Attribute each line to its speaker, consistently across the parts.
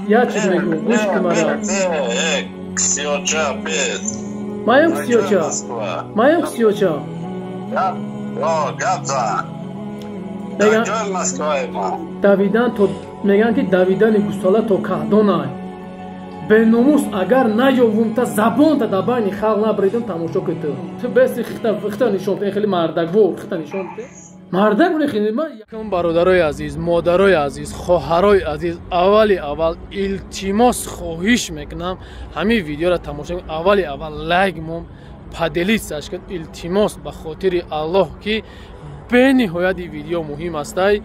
Speaker 1: Як чиз мегӯм, гӯш ки мара. Маям ксиёча, маям ксиёча. Давидан то мегӯянд, ки давидани гусола то каҳдонай. Беномус, агар наёвумта, забонта дар байни халқ набридум, тамошо ки ту. Ту беси хита нишон, хеле мардаквор хита нишон. Мардак. Бародарои азиз, модарои азиз, хоҳарои азиз, аввали аввал илтимос, хоҳиш мекунам, ҳамин видеоро тамошо, аввали аввал лайк мон, поделиться ш кун, илтимос, ба хотири Аллоҳ, ки бениҳоят ин видео муҳим астай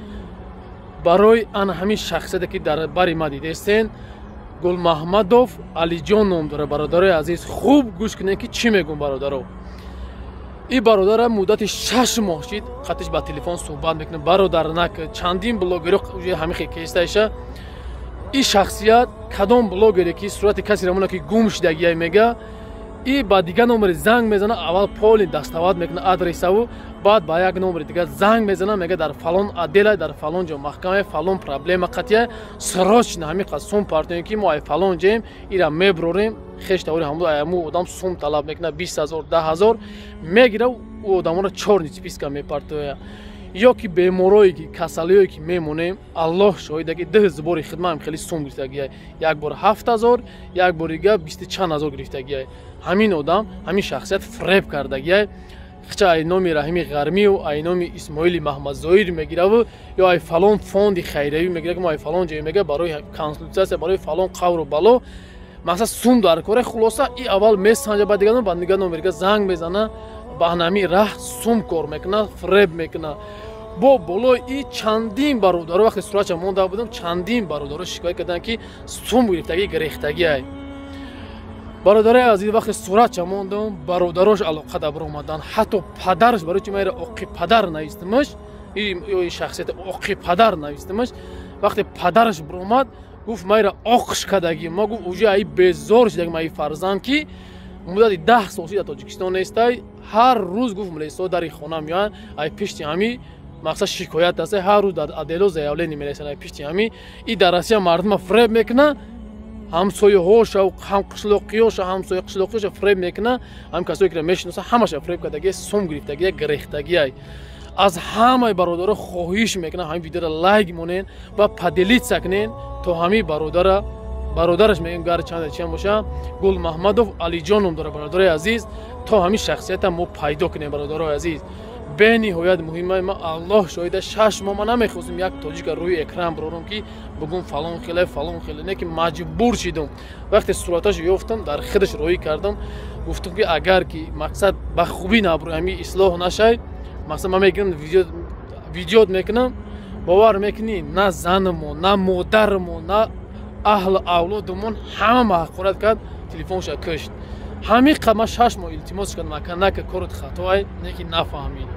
Speaker 1: барои ана ҳамин шахсияте, ки дар бари ма дидестен. Гулмаҳмадов Алиҷон ном дора. Бародарои азиз, хуб гӯш кунед, ки чӣ мегӯм. Бародаро, ин бародара муддати 6 моҳ шид, қатиш ба телефон суҳбат мекунад. Бародар, нак чандин блогеро ҳамин кестаиша. Ин шахсият кадом блогере ки сурати касеро мона, ки гум шидагия, мега, и ба дигар номери занг мезана, аввал поли доставать мекуна адресаву, баъд ба як номери дигар занг мезана, мега, дар фалон отдела, дар фалон ҷо маҳкама, фалон проблема қатия, срочно ҳамин қад сум партоем, ки мо ай фалон ҷоем, ира меброрем. Хеш тавори ҳаму аяму одам сум талаб мекуна, 20 000, 10 000 мегира, ӯ одаморо чёрный списка мепартоя. Ё ки беморое ки, касалиое ки мемонем, Аллоҳ шоҳида, ки ду збори хидмаам хеле сум гирифтагия, як бор 7000, як бори дига бисту чанд ҳазор гирифтагия. Ҳамин одам, ҳамин шахсият фреб кардагия. Хча ай номи Раҳими Ғармию, ай номи Исмоили Маҳмадзоир мегираву, ё ай фалон фонди хайравӣ мегира, ки мо ай фалон ҷое, мега, барои консультатсия, барои фалон қавру бало, мақсад сум дар коре. Хулоса, и аввал месанҷа, баъд дигар ба дигар номерига занг мезана, ба ҳамин раҳ сум кор мекуна, фреб мекуна. Бо болои и чандин бародаро, вақте суратша монда будам, чандин бародаро шикоят карданд, ки сум гирифтагӣ, гирехтагиай. Бародарои азиз, вақте суратша мондам, бародарош алоқа да баромаданд, ҳатто падараш. Барои чи майра оқи падар навистимаш, шахсияти оқи падар навистимаш. Вақте падараш баромад, гуфт, майра оқш кардагӣ ма, гуфт, уже аи безор шидаги маи фарзанд, ки муддати 10 сол ши дар Тоҷикистон нестай. Ҳар рӯз, гуфт, милисо дари хона меоянд, ай пишти ҳами мақсад шикоят аст, ҳар рӯз дар отдело заявление мерасанд ай пишти ҳами. И дар Россия мардума фреб мекуна, ҳамсояҳоша, ҳамқишлоқиёша, ҳамсоя қишлоқиёша фреб мекуна, ҳам касое ки мешиноса, ҳамаша фреб кардагия, сум гирифтагия, гирехтагиай. Аз ҳамаи бародаро хоҳиш мекунам, ҳамин видеоро лайк монен ва поделиться кунен, то ҳамин бародара, бародараш мегӯем, гар чанд чиам боша, Гул Маҳмадов Алиҷон ном дора. Бародарои азиз, то ҳамин шахсията мо пайдо кунем. Бародарои азиз, бениҳоят муҳима. Ма, Аллоҳ шоҳида, 6 моҳ ма намехостем як тоҷика рӯи экран бирорам, ки бугум фалон хеле, фалон хеле, не ки маҷбур шидум. Вақте сураташо ёфтам, дар худаш роҳӣ кардам, гуфтам, ки агар ки мақсад ба хубӣ набурӯ, ҳамин ислоҳ нашай, мақсад ман мегирам, видеот мекунам. Бовар мекунӣ, на занамон, на модарамон, на аҳлу авлодумон, ҳама маҳқурат кард, телефонша кушт. Ҳамин қад ман 6 моҳ илтимос кардам, ака, нака, корот хатоай, не ки нафаҳмид.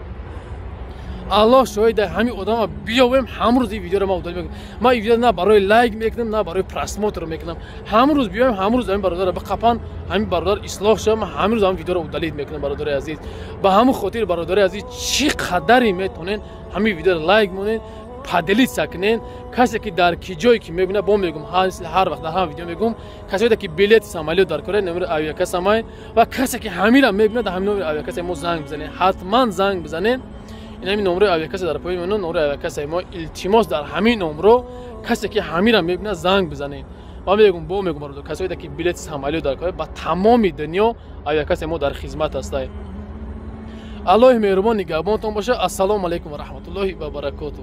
Speaker 1: Аллоҳ шоҳида, ҳамин одама биёвем, ҳамрӯз ин видеоро ман удалить мекунам. Ман ин видео на барои лайк мекунам, на барои просмотр мекунам. Ҳамрӯз биёем, ҳамрӯз ҳамин бародарро биқапан, ҳамин бародар ислоҳ шава, ман ҳамрӯз ҳамин видеоро удалить мекунам. Бародари азиз, ба ҳамин хотир, бародари азиз, чӣ қадаре метонен, ҳамин видеоро лайк монен, поделиться кунен. Касе ки дар ки ҷое ки мебина, бо мегум, ҳар вақт дар ҳама видео мегум, касое ки билети самолёт дар кора, номери авиакассамай, ва касе ки ҳамира мебина, дар ҳамин номери авиакассаи мо занг бизанед, ҳатман занг бизанед. Ин ҳамин номрои авиакасса дар пои мено, номрои авиакассаи мо. Илтимос, дар ҳамин номро касе ки ҳамира мебина, занг бизанед. Ва мегум, бо мегум, бародар, касое ки билети самолёт дар кора, ба тамоми дунё авиакассаи мо дар хизмат ҳастай. Аллоҳи меҳрубон нигаҳбонтон боша. Ассалому алайкум ва раҳматуллоҳи ва баракоту.